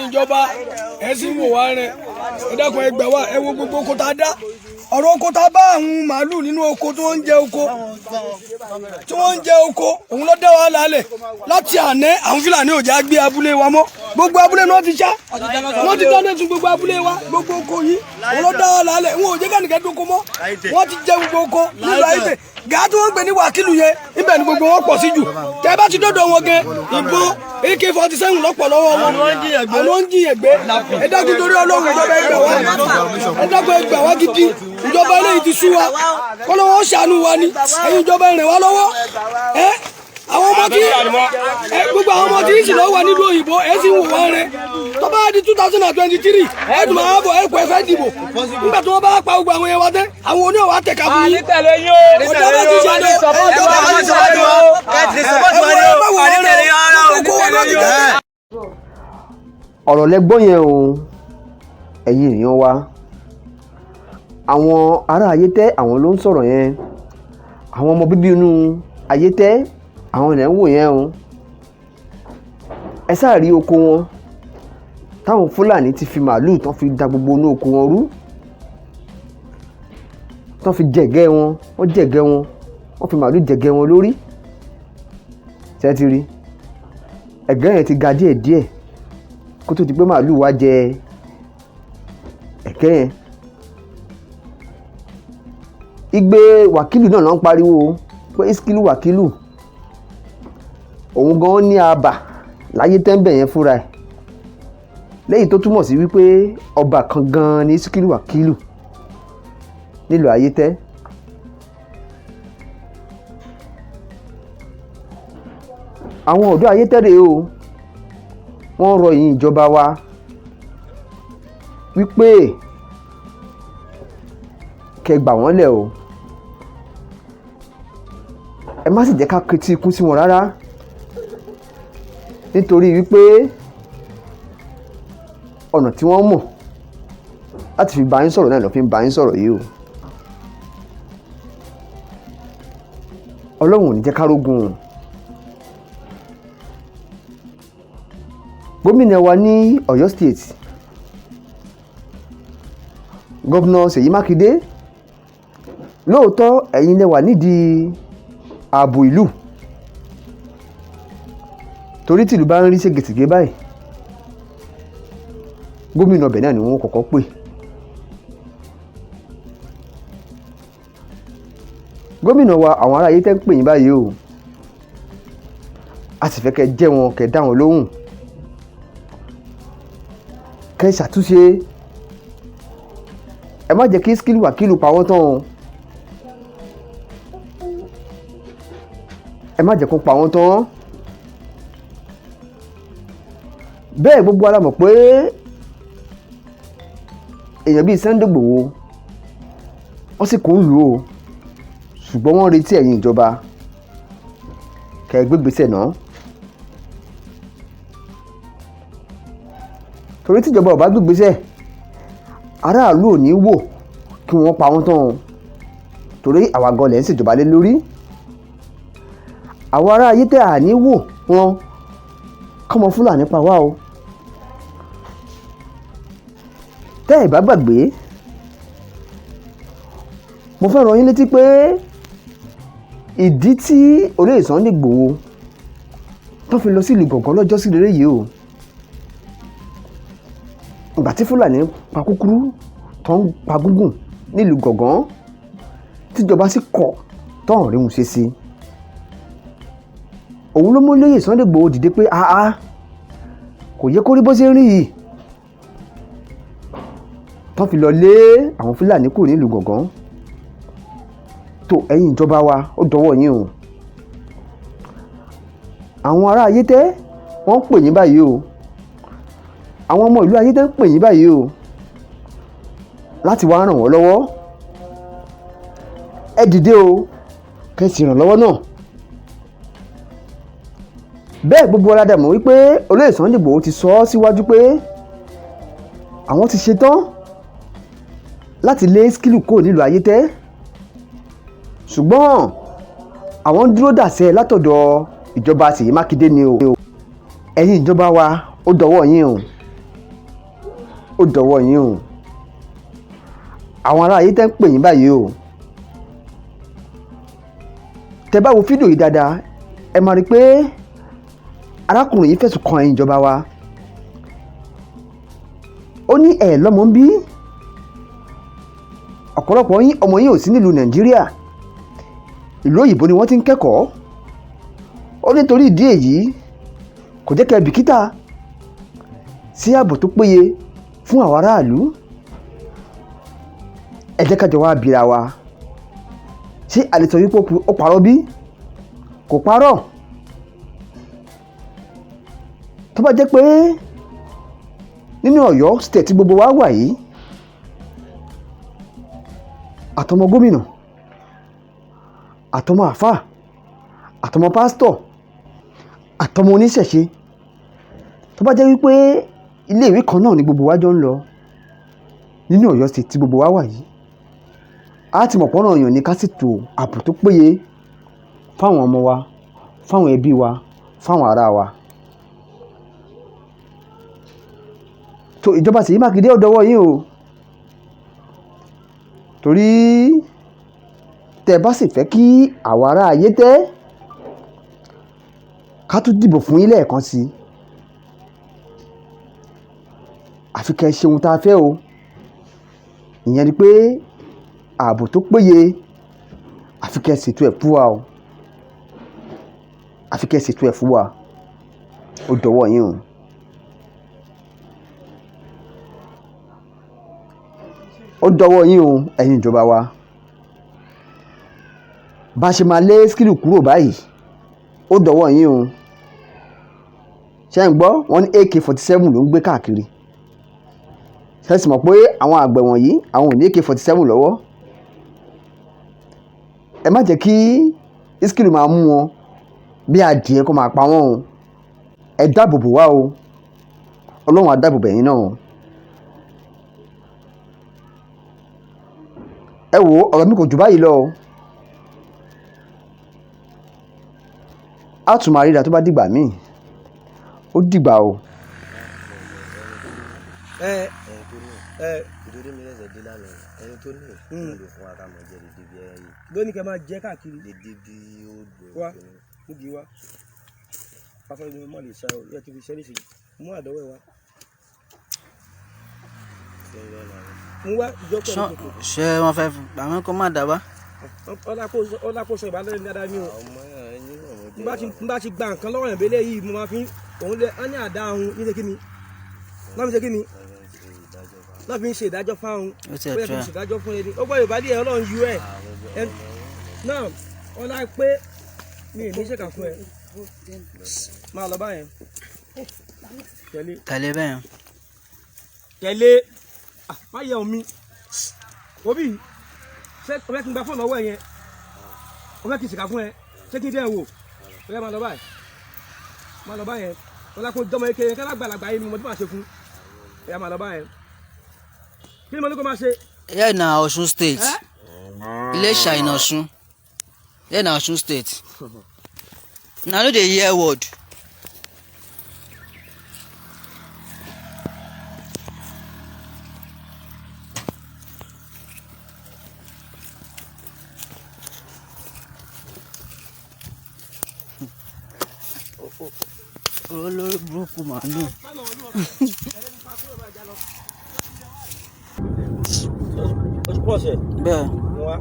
Ìjọba, ẹ sì ń wò wá rẹ. Ẹ dákun, ẹ gbà wá. Ẹ wo gbogbo oko tá a dá, ọ̀rọ̀ oko tá a bá àwọn màálù nínú oko tí wọ́n ń jẹ oko, tí wọ́n ń jẹ oko, òun ló dá wa lálẹ́ láti àná. Àwọn Fúlàní ò já gbé abúlé wa mọ́. Gbogbo abúlé náà ti ṣá, wọ́n ti dáná sun gbogbo abúlé wa. Gbogbo oko yìí, òun ló dá wa lálẹ́. Wọn ò jẹ́ kẹ́nìkan dóko mọ́. Wọ́n ti jẹ gbogbo oko nílùú Ayétẹ̀. Gàá tí wọ́n ń pè ní Wákìlù yẹn, ibẹ̀ ni gbogbo wọn pọ̀ sí jù. Tẹ́ bá ti dọ́dọ̀ wọn gẹ, ìbọn AK-47 lọ́pọ̀ lọ́wọ́ wọn. Àwọn ń jiyàn gbé. Ẹ dákun, torí Ọlọ́run, ìjọba, ẹ gbà wá. Ẹ dákun, ẹ gbà wá gidi. Ìjọba eléyìí ti sú wa. Kọ́lọ́wọ́ ṣàánú wa ni. Ẹ̀yin ìjọba, ẹ ràn wá lọ́wọ́. Ẹ àwọn ọmọ tí ẹ gbogbo àwọn ọmọ tí ń sì lọ́wọ́ wà nílùú òyìnbó, ẹ sì ń wò wá rẹ. Tó bá di 2023, ẹ dùn máa bọ̀, ẹ kọ́ ẹ fẹ́ dìbò. Nígbà tí wọ́n bá pa gbogbo àwọn yẹn wá tẹ́, àwọn oníwà wa tẹ̀ka fún yín. Ọ̀dọ́ bá ti ṣe lọ, ìjọba bá ti ṣe lọ, ẹ wọ ẹ má wò wọ́n rẹ kókó wọn ló ti jẹ́. Ọ̀rọ̀ lẹ́gbọ́n yẹn o. Ẹ̀yin èèyàn wa, àwọn ará Ayétẹ́, àwọn ló ń sọ̀rọ̀ yẹn. Àwọn ọmọ bíbí inú Ayétẹ́, àwọn ilẹ̀ ń wò yẹn o. Ẹ sáà rí oko wọn táwọn Fúlàní ti fi màálùú tán fi da gbogbo inú oko wọn rú, tán fi jẹ̀gẹ́ wọn. Wọ́n jẹ̀gẹ́ wọn, wọ́n fi màálùú jẹ̀gẹ́ wọn lórí. Ṣé ti rí ẹ̀gẹ́ yẹn ti ga díẹ̀díẹ̀ kó tó di pé màálùú wá jẹ ẹ̀gẹ́ yẹn? Igbe Wákìlù náà ló ń pariwo pé Iskilu Wákìlù, òun gan ní abà láyé tẹ́ńbẹ̀ yẹn fúnra ẹ̀, lẹ́yìn tó túmọ̀ sí wípé ọba kan gan ni Iskilu Wákìlù nílùú Ayétẹ́. Àwọn ọ̀dọ́ Ayétẹ́ rèé o. Wọ́n rọ ìyìn ìjọba wa wípé kẹ́ gbà wọ́n lẹ̀ o. Ẹ má sì jẹ́ ká ketí ikún sí wọn rárá, nítorí wípé ọ̀nà tí wọ́n mọ̀ láti fi bá yín sọ̀rọ̀ náà ló fi ń bá yín sọ̀rọ̀ yìí o. Ọlọ́run ò ní jẹ́ ká rógun o. Gómìnà wa ní Ọ̀yọ́ State, Gómìnà Ṣèyí Mákindé, lóòótọ́ ẹ̀yin lẹ wà nídìí ààbò ìlú, torí tìlú bá ń rí ségesège báyìí, gómìnà ọbẹ̀ náà ni wọ́n kọ́kọ́ pè. Gómìnà wa, àwọn ará ayé tẹ́ ń pè yín báyìí o. A sì fẹ́ kẹ́ jẹ́ wọn, kẹ́ dá wọn lóhùn, kẹ́ ṣàtúnṣe. Ẹ má jẹ́ kí Iskilu Wákìlù pa wọ́n tán o. Ẹ má jẹ́ kó pa wọ́n tán. Bẹ́ẹ̀ gbogbo wa la mọ̀ pé èèyàn bíi Sunday Igboho, wọ́n sì kún lù ú, ṣùgbọ́n wọ́n retí ẹ̀yin ìjọba kẹ́ ẹ gbégbèsè náà, torí tíjọba ò bá gbégbèsè, aráàlú ò ní wò kí wọ́n pa wọ́n tán o. Torí àwa gan lẹ̀ ń ṣèjọba lé lórí. Àwọn ará ayé tẹ́ à ní wò wọn kọ́mọ Fúlàní pa wá o. Tẹ́ ẹ̀ bá gbàgbé, mo fẹ́ rán yín létí pé ìdí tí olóyè Sunday Igboho tó fi lọ sí ìlú Gàngán lọ́jọ́ sí rere yìí o, ìgbà tí Fúlàní pa kúkúrú tó ń pa gúngùn nílùú Gàngán, tíjọba sì kọ̀ tó ń rí wọn ṣe sí, òun ló mú olóyè Sunday Igboho dìde pé àá kò yẹ kó rí bó ṣe ń rí yìí, tó fi lọ lé àwọn Fúlàní kúrò nílùú Gàngán. Tó ẹ̀yin ìjọba wa, ó dọwọ́ yín o. Àwọn ará Ayétẹ́, wọ́n ń pè yín báyìí o. Àwọn ọmọ ìlú Ayétẹ́ ń pè yín báyìí o láti wá ràn wọ́n lọ́wọ́. Ẹ dìde o, kẹ́ sì ràn lọ́wọ́ náà. Bẹ́ẹ̀ gbogbo wa la dẹ̀ mọ̀ wípé olóyè Sunday Igboho ti sọ ọ́ síwájú pé àwọn ti ṣetán láti lé Iskilu kúrò nílùú Ayétẹ́, ṣùgbọ́n àwọn ń dúró dàṣẹ látọ̀dọ̀ ìjọba Ṣèyí Mákindé ni o. Ẹ̀yin ìjọba wa, ó dọwọ́ yín o. Ó dọ̀wọ́ yín o. Àwọn ará ayé tẹ́ ń pè yín báyìí o. Tẹ́ bá wo fídíò yìí dáadáa, ẹ máa rí i pé arákùnrin yìí fẹ̀sùn kan ẹ̀yin ìjọba wa. Ó ní ẹ̀ lọ́mọ ń bí ọ̀pọ̀lọpọ̀ yín, ọmọ yín ò sí nílùú Nàìjíríà, ìlú òyìnbó ni wọ́n ti ń kẹ́kọ̀ọ́. Ó nítorí ìdí èyí kò jẹ́ kẹ́ ẹ bìkítà sí ààbò tó péye fún àwọn aráàlú. Ẹ jẹ́ ká jọ wá bira wa, ṣé a lè sọ wípé ó parọ́ bí? Kò parọ́. Tó bá jẹ́ pé nínú Ọ̀yọ́ State tí gbogbo wa wà yìí, àtọmọ gómìnà, àtọmọ àfáà, àtọmọ pásítọ̀, àtọmọ oníṣẹ̀ṣe, tó bá jẹ́ wípé iléèwé kan náà ni gbogbo wa jọ ń lọ nínú Ọ̀yọ́ State tí gbogbo wa wà yìí, a ti mọ̀ pọ́nrọ̀ èèyàn ní ká ṣètò ààbò tó péye fáwọn ọmọ wa, fáwọn ẹbí wa, fáwọn ará wa. Tó ìjọba Ṣèyí Mákindé, ó dọwọ́ yín o, torí tẹ́ ẹ bá sì fẹ́ kí àwọn ará ayé tẹ́ ká tún dìbò fún yín lẹ́ẹ̀kan sí i, àfi kẹ́ ẹ ṣe ohun tá a fẹ́ o. Ìyẹn ni pé ààbò tó péye, àfi kẹ́ ẹ ṣètò ẹ̀ fún wa o, àfi kẹ́ ẹ ṣètò ẹ̀ fún wa. Ó dọwọ́ yín o. Ó dọwọ́ yín o, ẹ̀yin ìjọba wa. Bá a ṣe máa lé Síkírù kúrò báyìí, ó dọwọ́ yín o. Ṣé ń gbọ́? Wọ́n ní AK-47 ló ń gbé káàkiri. Ṣé sì mọ̀ pé àwọn àgbẹ̀ wọ̀nyí, àwọn ò ní AK-47 lọ́wọ́? Ẹ má jẹ́ kí Síkírù máa mú wọn bí adìẹ kó máa pa wọ́n o. Ẹ dáàbò bò wá o. Ọlọ́run á dáàbò bò ẹ̀yin náà o. Ẹ wo, ọ̀rọ̀ mi kò jù báyìí lọ o. A tún máa ríra tó bá dìgbà míì. Ó dìgbà o. Ẹ Ẹni tó ní ẹ ìdúró mi lẹ́sẹ̀ dé lánàá, ẹni tó ní ló fún wa ká mọ̀ jẹ́ dédé bí ẹyẹ. Lónìí kẹ́ máa jẹ́ káàkiri. Dédé bí ó lò. Wá nígi wá pásọ ní mọ lè ṣá o, yẹ kí n fi ṣẹlẹ̀ sí mú àdánwò ẹ wá mú wá ìjọ pẹ̀lú kòkò. Ṣé wọ́n fẹ́ àwọn kó má dábàá. Ọlákóso ìbálẹ̀ ní dáadáa ní o. Ọmọ ẹni náà mo N bá ti gba nǹkan lọ́wọ́ yẹn bẹ́lẹ̀ yìí, mo máa fi òun lé á ní àdá ahun ní ṣe kí ni náà fi ṣe kí ni náà fi ń ṣe ìdájọ́ fáwọn. Ó ti ẹ̀ Ó yẹ kí n try. ṣe ìdájọ́ fún ẹni ó gbọ́ Yorùbá díẹ̀. Ọlọ́run yú ẹ̀ náà ọlá pé mi ì ní ṣèkà fún ẹ. Máa lọ báyẹn, tẹ̀lé. Tẹ̀lé bẹ́ẹ̀. Tẹ̀lé. Ah, má yẹ omi òbí. Ṣé o fẹ́ kí n gba fóònù ọwọ́ ẹ yẹn? O fẹ́ kí n ṣèkà fún ẹ? Ṣé kí n dẹ́ ẹ wò? O yẹ máa lọ báyìí, máa lọ báyẹn. Ọlá kó dọ́mọ eke yẹn kí alágbàlagbà yìí ni mo ti máa ṣe fún ẹ. Yà máa lọ báyẹn. Kí ni mo ní kó máa ṣe? Here na Osun State. Ẹ́? Ilesha in Osun. Here na Osun State. Una no dey hear word. Olórí burúkú màálù. Oṣù pọ̀ ṣe. Bẹ́ẹ̀. Mo wá.